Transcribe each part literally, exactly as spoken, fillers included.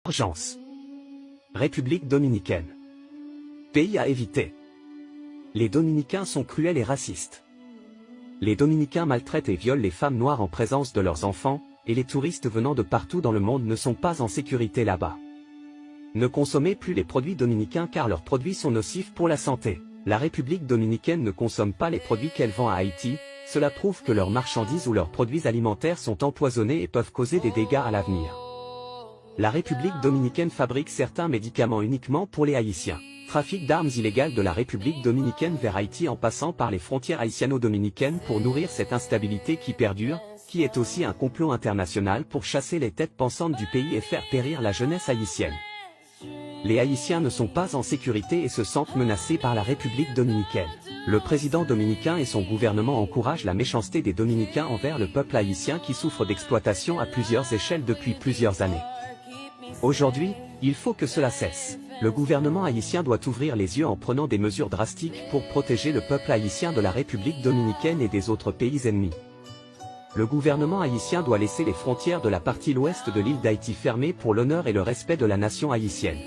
Urgence. République dominicaine. Pays à éviter. Les Dominicains sont cruels et racistes. Les Dominicains maltraitent et violent les femmes noires en présence de leurs enfants, et les touristes venant de partout dans le monde ne sont pas en sécurité là-bas. Ne consommez plus les produits dominicains car leurs produits sont nocifs pour la santé. La République dominicaine ne consomme pas les produits qu'elle vend à Haïti, cela prouve que leurs marchandises ou leurs produits alimentaires sont empoisonnés et peuvent causer des dégâts à l'avenir. La République dominicaine fabrique certains médicaments uniquement pour les Haïtiens. Trafic d'armes illégal de la République dominicaine vers Haïti en passant par les frontières haïtiano-dominicaines pour nourrir cette instabilité qui perdure, qui est aussi un complot international pour chasser les têtes pensantes du pays et faire périr la jeunesse haïtienne. Les Haïtiens ne sont pas en sécurité et se sentent menacés par la République dominicaine. Le président dominicain et son gouvernement encouragent la méchanceté des Dominicains envers le peuple haïtien qui souffre d'exploitation à plusieurs échelles depuis plusieurs années. Aujourd'hui, il faut que cela cesse. Le gouvernement haïtien doit ouvrir les yeux en prenant des mesures drastiques pour protéger le peuple haïtien de la République dominicaine et des autres pays ennemis. Le gouvernement haïtien doit laisser les frontières de la partie l'ouest de l'île d'Haïti fermées pour l'honneur et le respect de la nation haïtienne.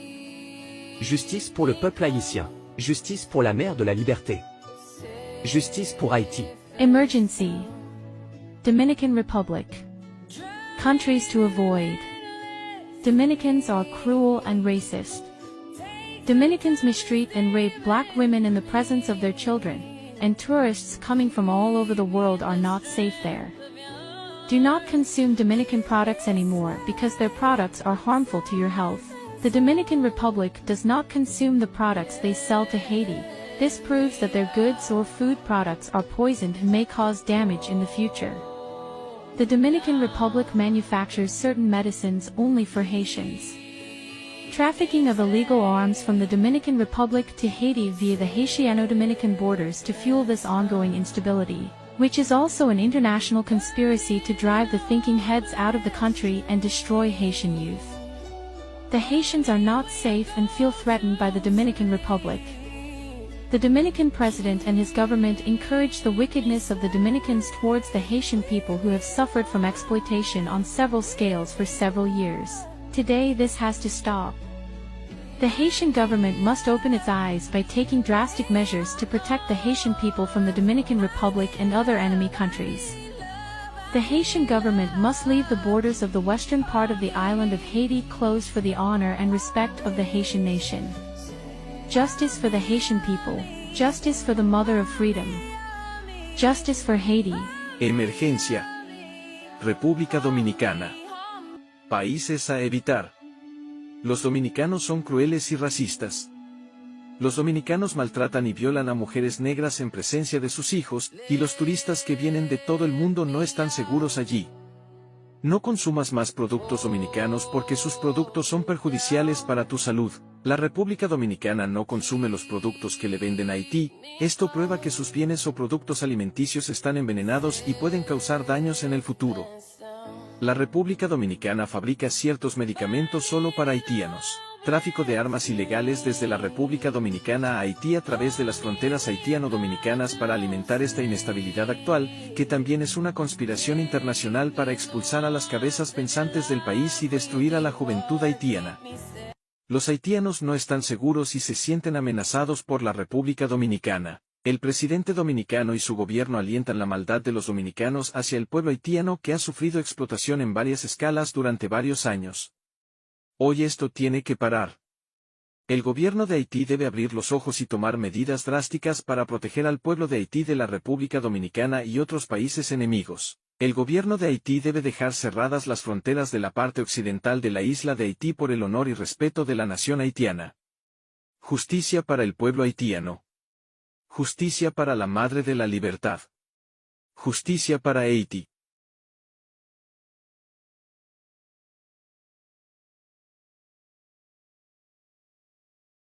Justice pour le peuple haïtien. Justice pour la mère de la liberté. Justice pour Haïti. Emergency. Dominican Republic. Countries to avoid. Dominicans are cruel and racist. Dominicans mistreat and rape black women in the presence of their children, and tourists coming from all over the world are not safe there. Do not consume Dominican products anymore because their products are harmful to your health. The Dominican Republic does not consume the products they sell to Haiti. This proves that their goods or food products are poisoned and may cause damage in the future. The Dominican Republic manufactures certain medicines only for Haitians. Trafficking of illegal arms from the Dominican Republic to Haiti via the Haitiano-Dominican borders to fuel this ongoing instability, which is also an international conspiracy to drive the thinking heads out of the country and destroy Haitian youth. The Haitians are not safe and feel threatened by the Dominican Republic. The Dominican president and his government encourage the wickedness of the Dominicans towards the Haitian people who have suffered from exploitation on several scales for several years. Today this has to stop. The Haitian government must open its eyes by taking drastic measures to protect the Haitian people from the Dominican Republic and other enemy countries. The Haitian government must leave the borders of the western part of the island of Haiti closed for the honor and respect of the Haitian nation. Justice for the Haitian people. Justice for the mother of freedom. Justice for Haiti. Emergencia. República Dominicana. Países a evitar. Los dominicanos son crueles y racistas. Los dominicanos maltratan y violan a mujeres negras en presencia de sus hijos, y los turistas que vienen de todo el mundo no están seguros allí. No consumas más productos dominicanos porque sus productos son perjudiciales para tu salud. La República Dominicana no consume los productos que le venden a Haití, esto prueba que sus bienes o productos alimenticios están envenenados y pueden causar daños en el futuro. La República Dominicana fabrica ciertos medicamentos solo para haitianos. Tráfico de armas ilegales desde la República Dominicana a Haití a través de las fronteras haitiano-dominicanas para alimentar esta inestabilidad actual, que también es una conspiración internacional para expulsar a las cabezas pensantes del país y destruir a la juventud haitiana. Los haitianos no están seguros y se sienten amenazados por la República Dominicana. El presidente dominicano y su gobierno alientan la maldad de los dominicanos hacia el pueblo haitiano que ha sufrido explotación en varias escalas durante varios años. Hoy esto tiene que parar. El gobierno de Haití debe abrir los ojos y tomar medidas drásticas para proteger al pueblo de Haití de la República Dominicana y otros países enemigos. El gobierno de Haití debe dejar cerradas las fronteras de la parte occidental de la isla de Haití por el honor y respeto de la nación haitiana. Justicia para el pueblo haitiano. Justicia para la madre de la libertad. Justicia para Haití.